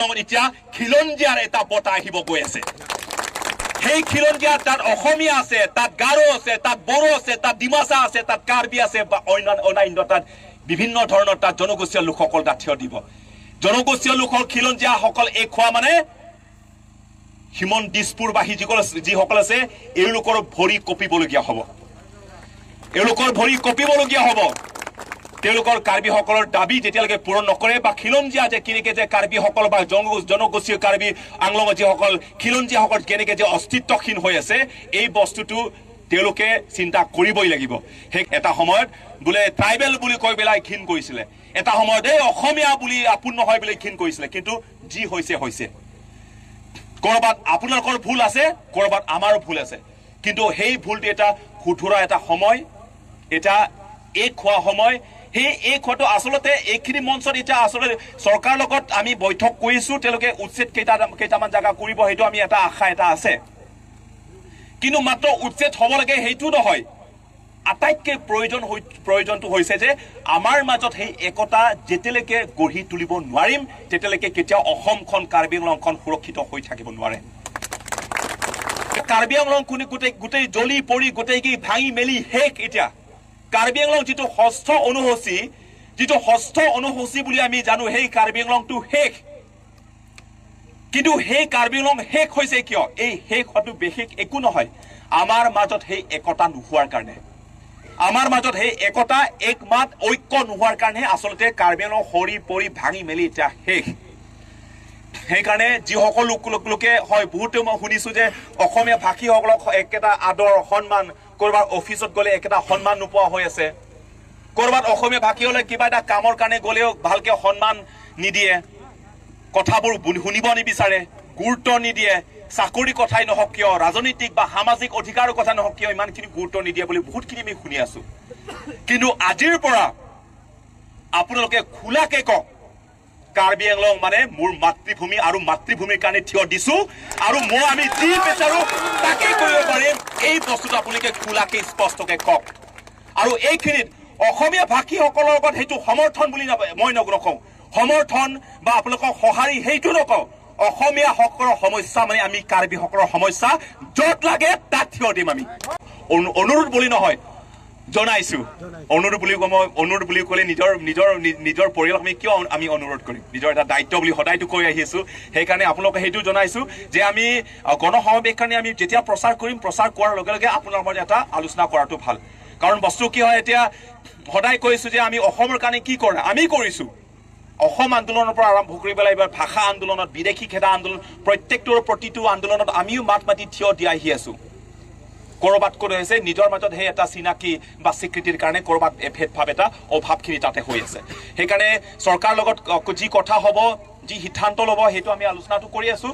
এতিয়া খিলঞ্জীয়াৰ এটা বঁটা আহিব গৈ আছে। সেই খিলঞ্জীয়া তাত অসমীয়া আছে, তাত গাৰো আছে, তাত বড়ো আছে, তাত ডিমাচা আছে, তাত কাৰ্বি আছে বা অন্যান্য তাত বিভিন্ন ধৰণৰ তাত জনগোষ্ঠীয় লোকসকল তাত থিয় দিব। জনগোষ্ঠীয় লোকসকল খিলঞ্জীয়াসকল এক হোৱা মানে হিমন্ত দিছপুৰবাসী যিসকল আছে এওঁলোকৰ ভৰি কঁপিবলগীয়া হ'ব, এওঁলোকৰ ভৰি কঁপিবলগীয়া হ'ব। তেওঁলোকৰ কাৰ্বিসকলৰ দাবী যেতিয়ালৈকে পূৰণ নকৰে বা খিলঞ্জীয়া যে কেনেকে যে কাৰ্বিসকল বা জনগোষ্ঠীয় কাৰ্বি আংলঙৰ যিসকল খিলঞ্জীয়াসকল কেনেকে যে অস্তিত্বহীন হৈ আছে, এই বস্তুটো তেওঁলোকে চিন্তা কৰিবই লাগিব। সেই এটা সময়ত বোলে ট্ৰাইবেল বুলি কৈ পেলাই ঘিণ কৰিছিলে, এটা সময়ত এই অসমীয়া বুলি আপোন নহয় বুলি ঘিণ কৰিছিলে, কিন্তু যি হৈছে হৈছে। ক'ৰবাত আপোনালোকৰ ভুল আছে, ক'ৰবাত আমাৰো ভুল আছে, কিন্তু সেই ভুলটো এটা শুধৰা এটা সময়, এটা এক হোৱা সময়। সেই এক হোৱাটো আচলতে এইখিনি মঞ্চত এতিয়া আচলতে চৰকাৰৰ লগত আমি বৈঠক কৰিছো, তেওঁলোকে উচ্ছেদ কেইটামান জাগা কৰিব, সেইটো আমি এটা আশা এটা আছে। কিন্তু মাত্ৰ উচ্ছেদ হ'ব লাগে সেইটো নহয়, আটাইতকৈ প্ৰয়োজনটো হৈছে যে আমাৰ মাজত সেই একতা যেতিয়ালৈকে গঢ়ি তুলিব নোৱাৰিম তেতিয়ালৈকে কেতিয়াও অসমখন কাৰ্বি আংলংখন সুৰক্ষিত হৈ থাকিব নোৱাৰে। কাৰ্বি আংলং কোনে গোটেই জ্বলি পৰি গোটেই কি ভাঙি মেলি শেষ। এতিয়া কাৰ্বি আংলং যিটো ষষ্ঠ অনুসূচী, যিটো ষষ্ঠ অনুসূচী বুলি আমি জানো, সেই কাৰ্বি আংলংটো শেষ। কিন্তু সেই কাৰ্বি আংলং শেষ হৈছে কিয়? এই শেষ হোৱাটো বিশেষ একো নহয়, আমাৰ মাজত সেই একতা নোহোৱাৰ কাৰণে, আমাৰ মাজত সেই একতা একমাত ঐক্য নোহোৱাৰ কাৰণে আচলতে কাৰ্বি আংলং সৰি পৰি ভাঙি মেলি এতিয়া শেষ। সেইকাৰণে যিসকল লোকে হয়, বহুতে মই শুনিছো যে অসমীয়া ভাষীসকলক একেটা আদৰ সন্মান, ক'ৰবাত অফিচত গ'লে একেটা সন্মান নোপোৱা হৈ আছে, ক'ৰবাত অসমীয়া ভাষী হ'লে কিবা এটা কামৰ কাৰণে গ'লেও ভালকে সন্মান নিদিয়ে, কথাবোৰ শুনিব নিবিচাৰে, গুৰুত্ব নিদিয়ে, চাকৰি কথাই নহওক কিয়, ৰাজনৈতিক বা সামাজিক অধিকাৰৰ কথা নহওক কিয়, ইমানখিনি গুৰুত্ব নিদিয়ে বুলি বহুতখিনি আমি শুনি আছো। কিন্তু আজিৰ পৰা আপোনালোকে খোলাকে কওক, কাৰ্বি আংলং মানে মোৰ মাতৃভূমি আৰু মাতৃভূমিৰ কাৰণে থিয় দিছো আৰু মই আমি যি বিচাৰো তাকে কৰিব পাৰিম। এই বস্তুটো আপোনালোকে খোলাকে স্পষ্টকে কওক। আৰু এইখিনিত অসমীয়া ভাষীসকলৰ লগত সেইটো সমৰ্থন বুলি মই নকওঁ, সমৰ্থন বা আপোনালোকক সঁহাৰি সেইটো নকওঁ। অসমীয়াসকলৰ সমস্যা মানে আমি কাৰ্বিসকলৰ সমস্যা, য'ত লাগে তাত থিয় দিম আমি। অনুৰোধ বুলি নহয়, জনাইছো। অনুৰোধ বুলি মই অনুৰোধ বুলি ক'লে নিজৰ নিজৰ নিজৰ পৰিয়ালক আমি কিয় আমি অনুৰোধ কৰিম, নিজৰ এটা দায়িত্ব বুলি সদায়তো কৈ আহিছো। সেইকাৰণে আপোনালোকে সেইটো জনাইছো যে আমি গণসমাৱেশ কাৰণে আমি যেতিয়া প্ৰচাৰ কৰিম, প্ৰচাৰ কৰাৰ লগে লগে আপোনালোকৰ এটা আলোচনা কৰাটো ভাল। কাৰণ বস্তু কি হয়, এতিয়া সদায় কৈছো যে আমি অসমৰ কাৰণে কি কৰা, আমি কৰিছো। অসম আন্দোলনৰ পৰা আৰম্ভ কৰি পেলাই এইবাৰ ভাষা আন্দোলনত, বিদেশী খেদা আন্দোলন, প্ৰত্যেকটোৰ প্ৰতিটো আন্দোলনত আমিও মাত মাতি থিয় দি আহি আছো। ক'ৰবাত ক'ত হৈছে নিজৰ মাজত সেই এটা চিনাকি বা স্বীকৃতিৰ কাৰণে ক'ৰবাত ভেদভাৱ এটা অভাৱখিনি তাতে হৈ আছে। সেইকাৰণে চৰকাৰৰ লগত যি কথা হ'ব, যি সিদ্ধান্ত ল'ব, সেইটো আমি আলোচনাটো কৰি আছো।